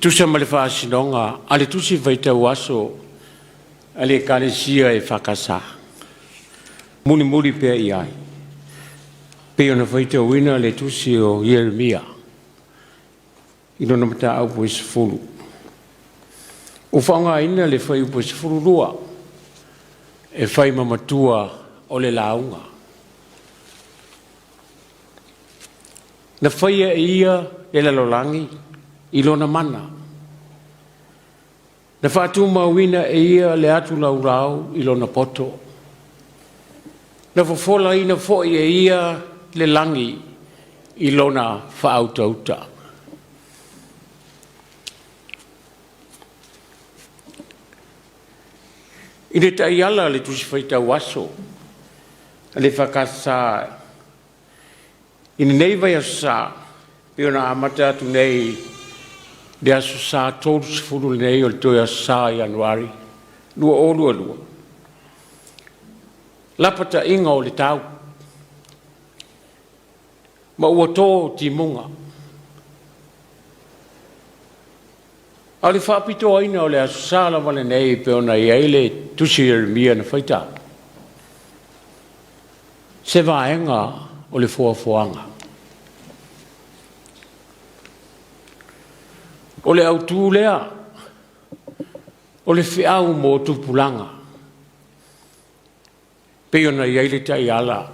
tusa ma le faasinoga a le Tusi Faitau Aso a le Ekalesia EFKS, mulimuli pea i ai, pei ona faitauina le tusi o Ieremia i lona mataupu e 10. Ua faaaogaina le fuaiupu e 12 e fai ma matua o le lauga. Na faia e ia le lalolagi i lona mana. Na faatumauina e ia le atu laulau i lona poto. Na fofolaina foi e ia le lagi i lona faautauta. I le taiala a le Tusi Faitau Aso a le EFKS i lenei vaiaso sa, pei ona amata atu nei i le aso Sa 30 lenei o le toe aso Sa o Ianuari 2022, lapataiga o le tau, ma ua to timuga. A o le faapitoaina o le Aso Sa lava lenei pei ona i ai le tusi a Ieremia na faitau, se vaega o le foafoaga. O le autu lea o le feau mo tupulaga, pei ona i ai le taiala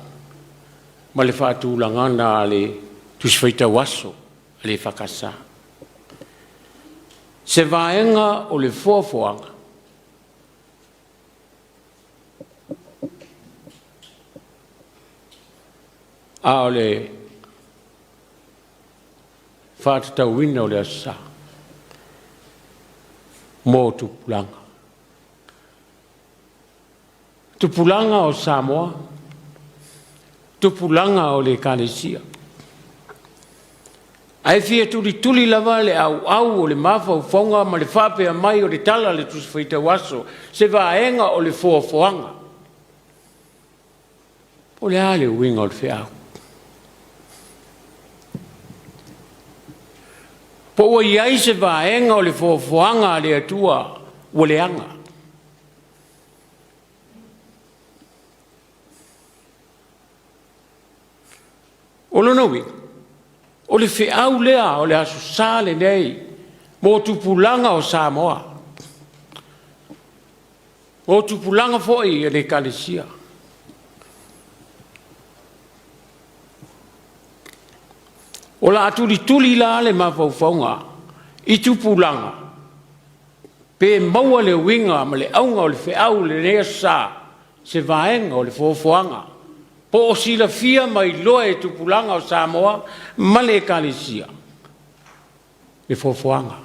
ma le faatulagaga a le Tusi Faitau Aso a le EFKS. Se vaega o le foafoaga a o le faatatauina o le Aso Sa mo tupulaga. Tupulaga o Samoa, tupulaga o le Ekalesia. Ae fia tulituli lava le auau o le mafaufauga ma le faapea mai o le tala a le Tusi Faitau Aso, se vaega o le foafoaga. Po o le a le uiga o le feau? Po ua i ai se vaega o le foafoaga a le Atua ua leaga? O lona uiga, o le feau lea o le Aso Sa lenei mo tupulaga o Samoa, o tupulaga foi o le Ekalesia. O le a tulituli la le mafaufauga i tupulaga pe maua le uiga ma le auga o le feau i lenei aso sa, se vaega o le foafoaga po o silafia ma iloa e tupulaga o Samoa ma le Ekalesia le foafoaga.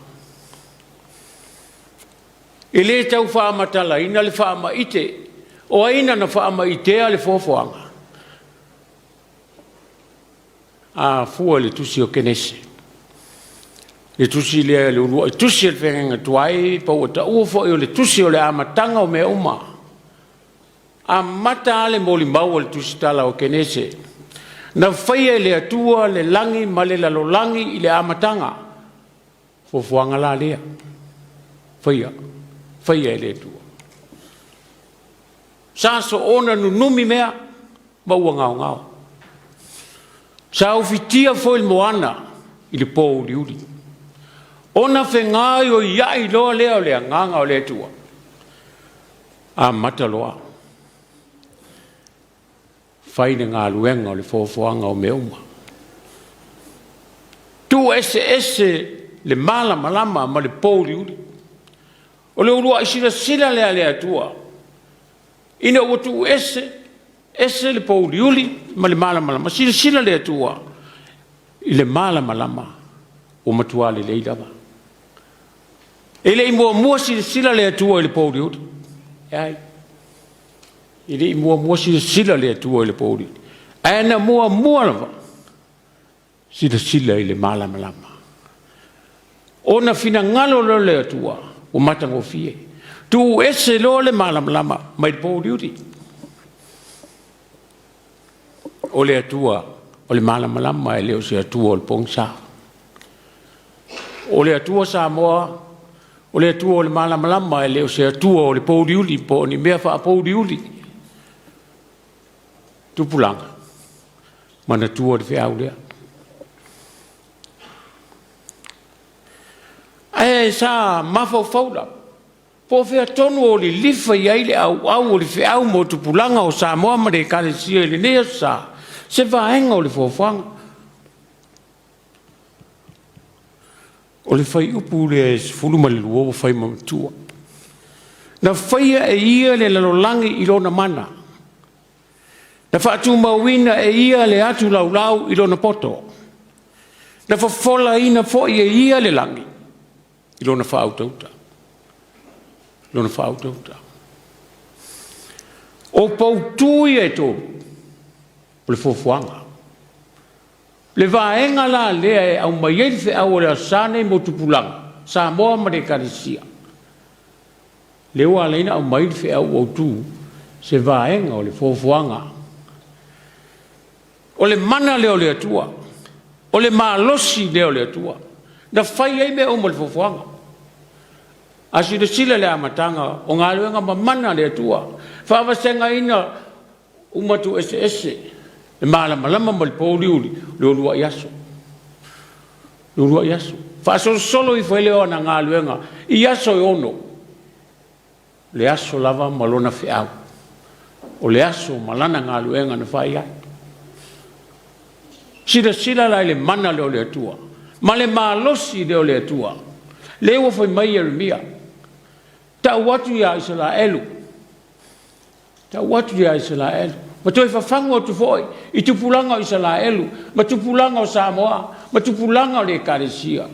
E le tau faamatalaina le faamaite, o ai na faamaitea le foafoaga? A fua i le tusi o Kenese, le tusi lea, le uluai tusi a le feagaiga tuai, po ua taua foi o le tusi o le amataga o mea uma. Amata lava le molimau a le tusitala o Kenese, na faia e le Atua le lagi ma le lalolagi i le amataga. Fuafuaga la lea, faia, faia e le Atua. Sa soona nunumi mea ma ua gaogao. Sa ufitia foi le moana i le pouliuli, ona fegaoioiai loa lea o le agaga o le Atua, amata loa fai le galuega o le foafoaga o mea uma. Tuueseese le malamalama ma le pouliuli. O le uluai silasila lea a le Atua ina ua tuu ese ese le pouliuli ma le malamalama, silasila le Atua i le malamalama ua matua lelei lava. E le i muamua silasila le Atua i le pouliuli, leai. E le i muamua silasila le Atua i le pouliuli, ae na muamua lava silasila i le malamalama. Ona finagalo loa lea o le Atua ua matagofie, tuu ese loa le malamalama mai le pouliuli. O le Atua o le malamalama e le o se Atua o le pogisa. O le Atua Samoa, o le Atua o le malamalama, e le o se Atua o le pouliuli po o ni mea faapouliuli. Tupulaga, manatua le feau lea. Ae sa mafaufau lava, po o fea tonu o lilifa i ai le auau o le feau mo tupulaga o Samoa ma le Ekalesia i lenei aso sa, se vaega o le foafoaga. O le fuaiupu lea e 12 ua fai ma matua. Na faia e ia le lalolagi i lona mana, na faatumauina e ia le atu laulau i lona poto, na fofolaina foi e ia le lagi i lona faautauta. Lona faautauta. O poutu ia e tolu, o le foafoaga. Le vaega la lea e aumai ai le feau o le Aso Sa lenei mo tupulaga, Samoa ma le Ekalesia, lea ua ala ai ona aumai le feau autu, se vaega o le foafoaga. O le mana lea o le Atua, o le malosi lea o le Atua, na fai ai mea uma i le foafoaga. A silasila i le amataga o galuega mamana a le Atua, faavasegaina uma tuueseese le malamalama ma le pouliuli, le uluai aso. Le uluai aso. Faasolosolo ifo ai lea o ana galuega i aso e 6, le aso lava ma lona feau, o le aso ma lana galuega na fai ai. Silasila la i le mana lea o le Atua ma le malosi lea o le Atua, lea ua fai mai Ieremia, tau atu ia Isaraelu, tau atu ia Isaraelu, ma toe fafagu atu foi i tupulaga o Isaraelu ma tupulaga o Samoa ma tupulaga o le Ekalesia.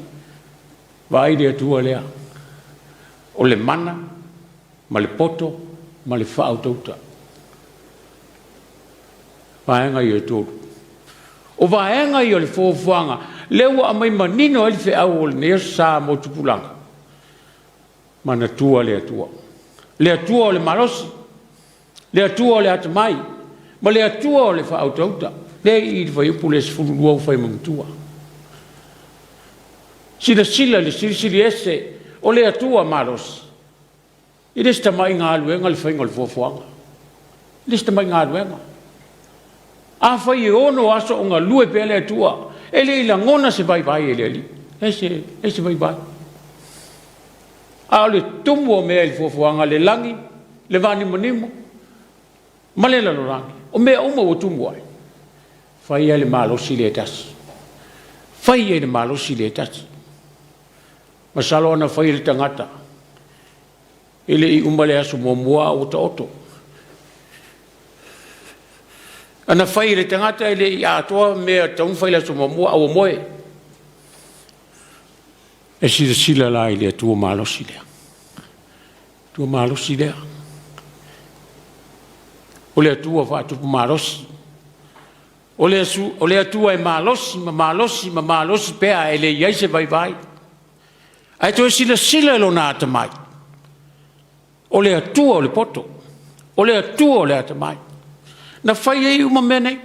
Vaai le Atua lea, o le mana ma le poto ma le faautauta. Vaega ia e tolu. O vaega ia o le fuafuaga lea ua aumai manino ai le feau o lenei aso sa mo tupulaga. Manatua le Atua. Le Atua o le malosi, le Atua o le atamai, ma le Atua o le faautauta. Lea i le fuaiupu lea 12 ua fai ma matua. Silasila i le Silisili Ese o le Atua malosi. E le o se tamai galuega le faiga o le foafoaga. E le o se tamai galuega. Afai e 6 aso o galue pea le Atua, e le i lagona se vaivai e le Alii. E leai se vaivai. A o le tumu o mea i le foafoaga, le lagi, le vanimonimo ma le lalolagi, o mea uma ua tumu ai, fai lava i le malosi lea e tasi. Fai lava i le malosi lea e tasi. Masalo ana fai e le tagata, e le i uma le aso muamua a ua taoto. Ana fai e le tagata e le i atoa mea e tatau ona fai i le aso muamua a ua moe. E silasila la i le Atua malosi lea. Atua malosi lea. O le Atua faatupu malosi. O le, o le Atua e malosi ma malosi ma malosi pea e le i ai se vaivai. Ae toe silasila i lona atamai. O le Atua o le poto, o le Atua o le atamai. Na fai ai uma mea nei.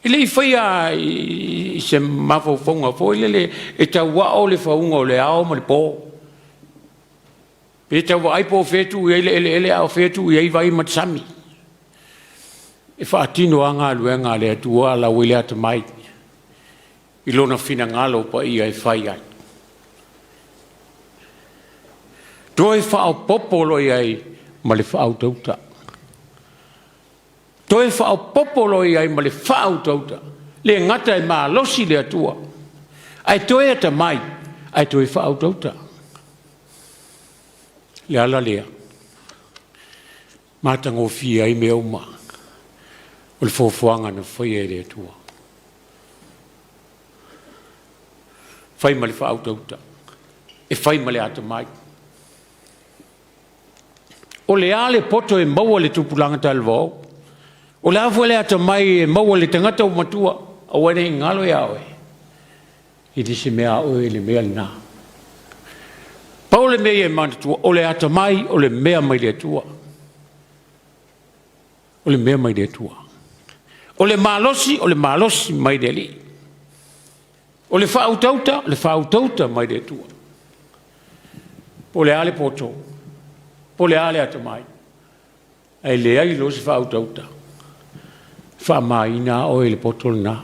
E le i faia i se mafaufauga foi lele e tauao le fauga o le ao ma le po. Pe tau vaai po o fea e tuu i ai le eleele a o fea e tuu i ai vai ma sami. E faatino lava galuega a le Atua a lau ai le atamai i lona finagalo paia e fai ai. Toe faaopoopo loa i ai ma le faautauta. Toe faaopoopo loa i ai ma le faautauta. Le gata e malosi le Atua, ae toe atamai, ae toe faautauta. Le ala lea, matagofie ai mea uma o le foafoaga na faia e le Atua. Fai ma le faautauta, e fai ma le atamai. O le a le poto e maua i le tupulaga talavou? O le a foi le atamai e maua i le tagata ua matua? Aua ne i galo ia oe, e le se mea a oe le mea lena. Pau le mea ia e manatua, o le atamai o le mea mai le Atua. O le mea mai le Atua. O le malosi, o le malosi mai le Alii. O le faautauta, o le faautauta mai le Atua. Po o le a le poto, po o le a le atamai, ae leai loa se faautauta, e faamamaina lava oe i le poto lena.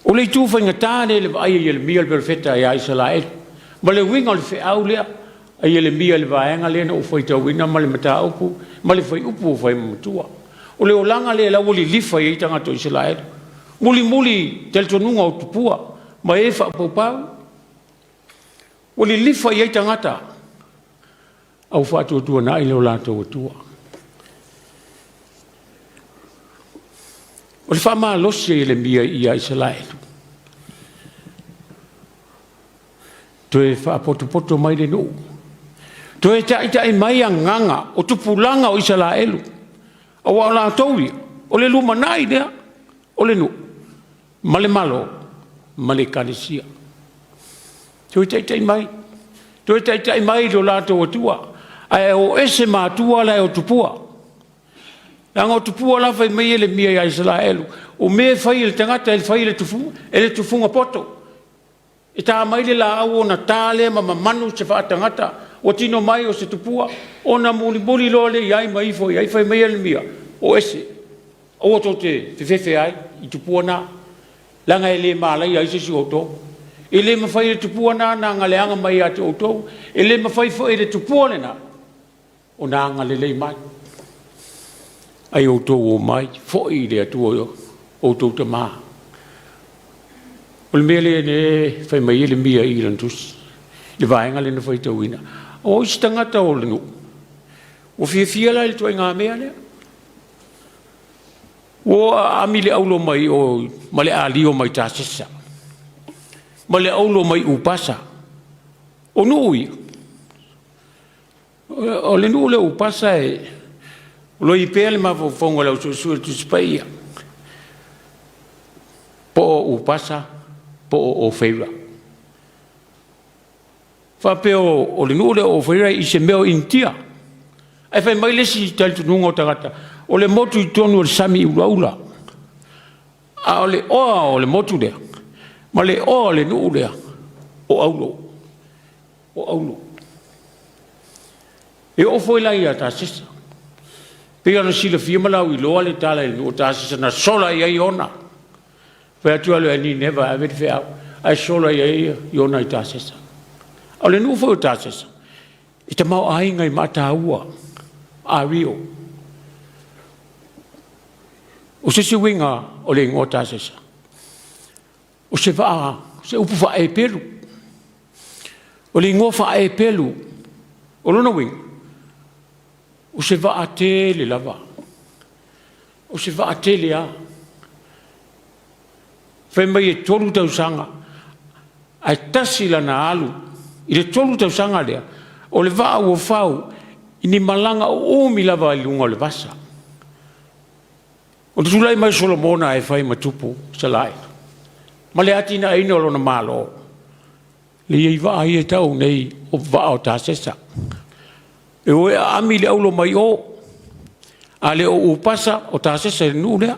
O le itu faigata lea i le vaai a Ieremia le perofeta ia Isaraelu, ma le uiga o le feau lea a Ieremia i le vaega lea na ou faitauina ma le mataupu ma le fuaiupu ua fai ma matua. O le olaga lea la ua lilifa i ai tagata o Isaraelu, mulimuli talitonuga o tupua ma e faapaupau, ua lilifa i ai tagata a ua faatuatuanai lo latou Atua. O le faamalosi a Ieremia ia Isaraelu, toe faapotopoto mai le nuu, toe taitai mai agaga o tupulaga o Isaraelu, aua o latou ia, o le lumanai lea o le nuu ma le Malo ma le Ekalesia. Toe taitai mai, toe taitai mai i lo latou Atua, ae o ese matua la e o tupua. Leaga o tupua la fai mai Ieremia ia Isaraelu, o mea e fai e le tagata e fai e le tufuga poto. E ta mai le laau ona ta lea ma mamanu se faatagata ua tino mai o se tupua, ona mulimuli loa lea i ai ma ifo i ai. Fai mai Ieremia, o ese, aua tou te fefefe ai i tupua na, leaga e le malaia ai se isi o outou. E le mafai e le tupua lena ona aga leaga mai ia te outou, e le mafai foi e le tupua lena ona agalelei mai. Ae outou omai, foi i le Atua o outou tama. O le mea lea e fai mai ai Ieremia i lana tusi, le vaega lea na faitauina. O isi tagata o le nuu, ua fiafia la i le ituaiga mea lea. Ua aami le aulo mai o ma le alio mai Tasesa, ma le aulo mai Upasa. O nuu ia, O le nuu lea o Upasa e loi pea le mafaufauga o le au suesue o le Tusi Paia, po o Upasa po o Ofeira. Faapea o le nuu lea o Ofeira i se mea o Initia. Ae fai mai le isi talitonuga o tagata, o le motu i totonu o le sami ulaula. A o le oa o le motu lea, ma le oa o le nuu lea, o Aulo. O Aulo. E oo foi la ia Tasesa, pei ona silafia ma lauiloa le tala i le nuu o Tasesa na sola i ai Iona. Fai atu alu i Nineva e ave le feau, ae sola i ai Iona i Tasesa. O le nuu foi o Tasesa, e tamaoaiga i maataua, ario. O se isi uiga o le igoa Tasesa, o se vaa, se upu faa-Eperu. O le igoa faa-Eperu, o lona uiga, o se vaa tele lava, o se vaa tele lava. Fai mai e 3 tausaga, ae tasi lana alu i le 3 tausaga lea, o le vaa ua fau i ni malaga uumi lava i luga o le vasa. O le tulai mai o Solomona e fai ma tupu o Isaraelu ma le atinaeina o lona Malo, e i ai vaa ia e tau nei o vaa o Tasesa. E o e aami le aulo mai o, a le o Upasa o Tasesa i le nuu lea.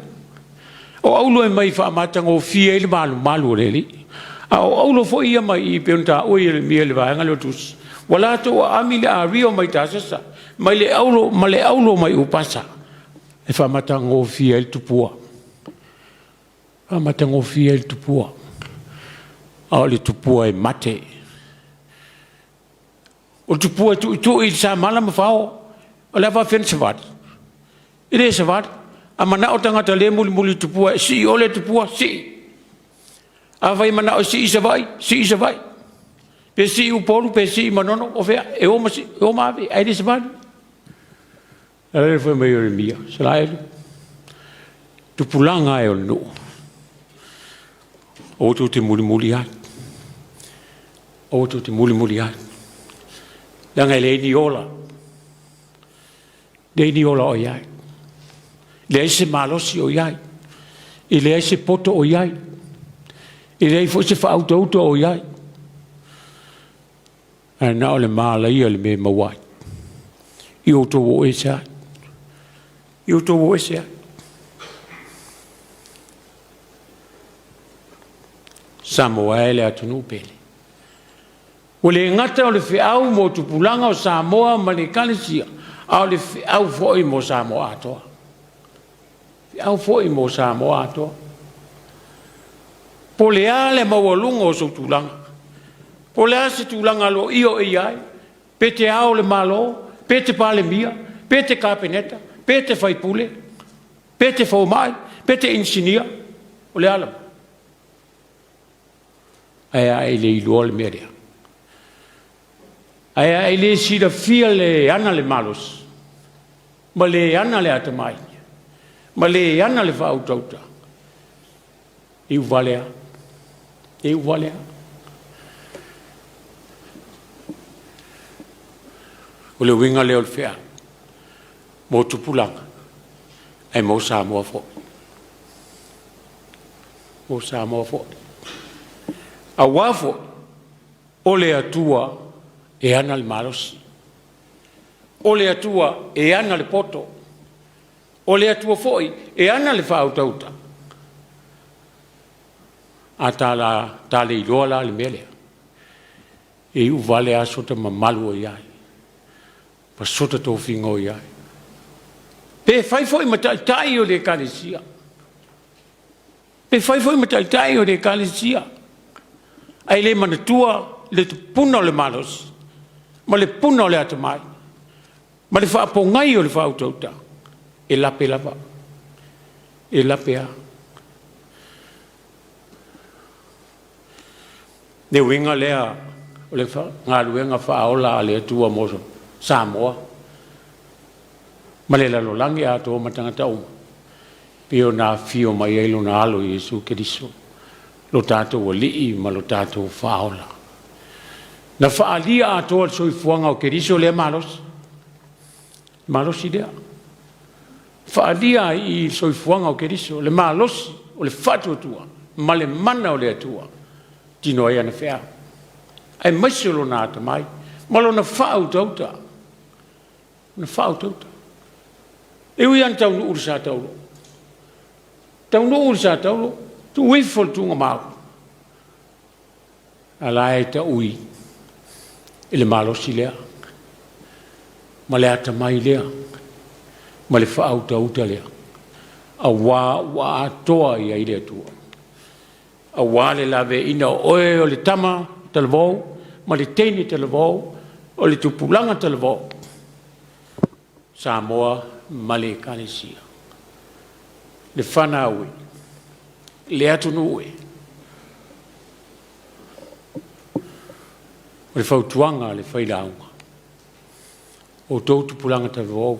O aulo e mai faamatagofie ai le malumalu o le alii. A o aulo foi ia mai i pei ona taua Ieremia i le vaega lea o Tusi, ua latou aami le ario mai Tasesa, mai le aulo, ma le aulo mai Upasa e faamatagofie ai le tupua. Faamatagofie ai le tupua. A o le tupua e mate. O le tupua e tuitui i le samala ma fao. O le a faafefea ona savali? E le savali. A manao tagata lea e mulimuli i tupua e sii oe le tupua, sii. Afai e manao e sii Savaii, sii Savaii. Pe sii Upolu pe sii Manono, o fea, e o ma, sii, e o ma ave, ae le savali. A lea fai mai Ieremia, Isaraelu, tupulaga e o le nuu, aua tou te mulimuli ai, aua tou te mulimuli ai, leaga e leai ni ola, leai ni ola o i ai, leai se malosi o i ai, e leai se poto o i ai, e leai foi se faautauta o i ai, ae na o le malaia le mea e maua ai. I outou o ese ai. I outou o ese ai. Samoa e le atunuu pele. Ua le gata o le feau mo tupulaga o Samoa ma le Ekalesia, a o le feau foi mo Samoa atoa. Feau foi mo Samoa atoa. Po o le a le maualuga o sou tulaga, po o le a se tulaga aloaia o e i ai, pe te ao o le Malo, pe te Palemia, pe te Kapeneta, pe te faipule, pe te fomai, pe te inisinia, o le a lava? Ae a e le iloa le mea lea, ae a e le silafia le ana le malosi, ma le ana le atamai, ma le ana le faautauta, e iu vale lava, e iu vale lava. O le uiga lea o le feau mo tupulaga, ae mo Samoa foi. Mo Samoa foi. Aua foi o le Atua e ana le malosi, o le Atua e ana le poto, o le Atua foi e ana le faautauta. A ta le iloa la le mea lea, e iu vale lava sota mamalu o i ai, ma sota tofiga o i ai. Pe fai foi ma taitai o le ekalesia, pe fai foi ma taitai o le ekalesia, ae le manatua le puna o le malosi, ma le puna o le atamai, ma le faapogai o le faautauta, e lape lava, e lape lava. Le uiga lea o le galuega faaola a le Atua mo Samoa ma le lalolagi atoa ma tagata uma, pei ona afio mai ai lona Alo Iesu Keriso, lo tatou Alii ma lo tatou Faaola. Na faaalia atoa le soifuaga o Keriso lea malosi, malosi lea. Faaalia ai i le soifuaga o Keriso le malosi o le faatuatua ma le mana o le Atua, tino ai ana feau, aemaise o lona atamai ma lona faautauta, na faautauta. E ui lava ina taunuu i le sa taulo, taunuu i le sa taulo, tuu ifo le tuugamau, a la e taui i le malosi lea, ma le atamai lea, ma le faautauta lea, aua ua atoa i ai le Atua, aua le laveaiina o oe o le tama talavou ma le teine talavou, o le tupulaga talavou, Samoa ma le Ekalesia. Le fanau e, le atunuu e, o le fautuaga a le failauga, outou tupulaga talavou,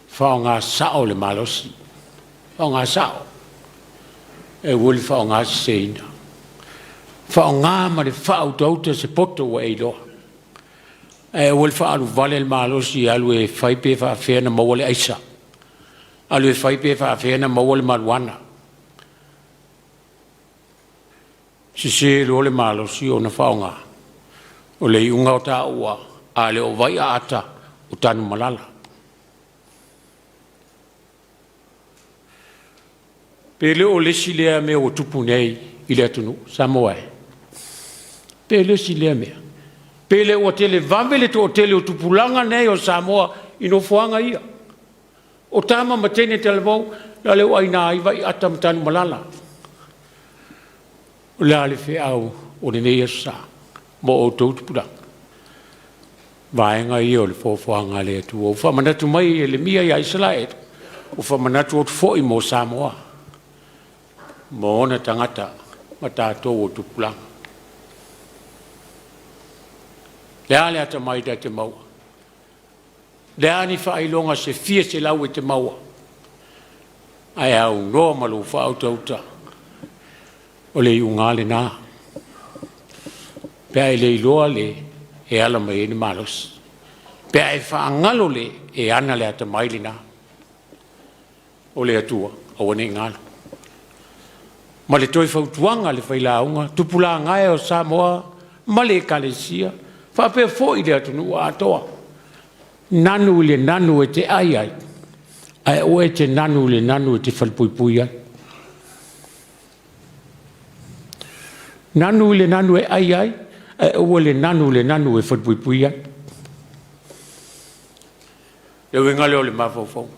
faaaoga sao le malosi, faaaoga sao, e aua le faaaoga seseina. Faaaoga ma le faautauta se poto ua e iloa, ae aua le faaaluvale le malosi e alu e fai pe faafefea ona maua le aisa, alu e fai pe faafefea ona maua le mariuana. Sese loa le malosi ona faaaoga, o le iuga o taua, a le o Vaiaata, o Tanumalala. Pe le o le isi lea mea ua tupu nei i le atunuu Samoa e? Pe le isi lea mea? Pe le ua televave le toatele o tupulaga nei o Samoa i nofoaga ia? O tama ma teine talavou, la le ua aina ai Vaiaata ma Tanumalala. O le a le feau o lenei aso sa mo outou tupulaga? Vaega ia o le foafoaga a le Atua. Ua faamanatu mai e Ielemia ia Isaraelu, ua faamanatu atu foi mo Samoa, ma ona tagata ma tatou o tupulaga. Le a le atamai ta te maua? Le a ni faailoga se fia selau e te maua? Ae aunoa ma lou faautauta, o le iuga lena. Pe a e le iloa le e ala mai ai le malosi, pe a e faagalo le e ana le atamai lena, o le Atua, aua ne i galo. Ma le toe fautuaga a le failauga, tupulaga e o Samoa ma le Ekalesia, faapea foi le atunuu atoa, nanu i le nanu e te ai ai, ae aua e te nanu i le nanu e te falepuipui ai. Nanu i le nanu e ai ai, ae aua le nanu i le nanu e falepuipui ai. Le uiga lea o le mafaufauga.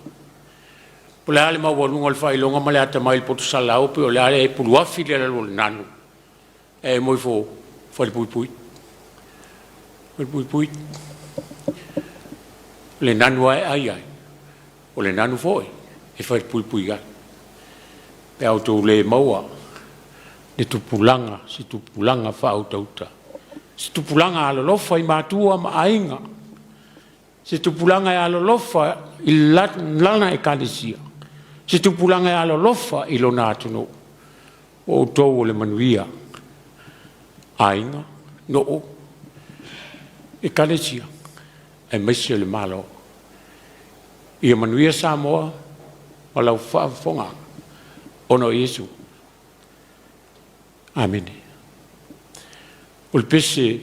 Po o le a le maualuga o le faailoga ma le atamai i le poto salalau, pe o le a le puluafi le alu o le nanu, e mo ifo falepuipui. Falepuipui. Le nanu lava e ai ai, o le nanu foi e falepuipui ai. Pe a outou le maua le tupulaga, se tupulaga faautauta, se tupulaga alolofa i matua ma aiga, se tupulaga e alolofa i lana ekalesia, se tupulaga e alolofa i lona atunuu, o outou o le manuia, aiga, nuu, ekalesia, aemaise o le Malo. Ia manuia Samoa ma lau faafofogaaga ona o Iesu. Amene. O le pese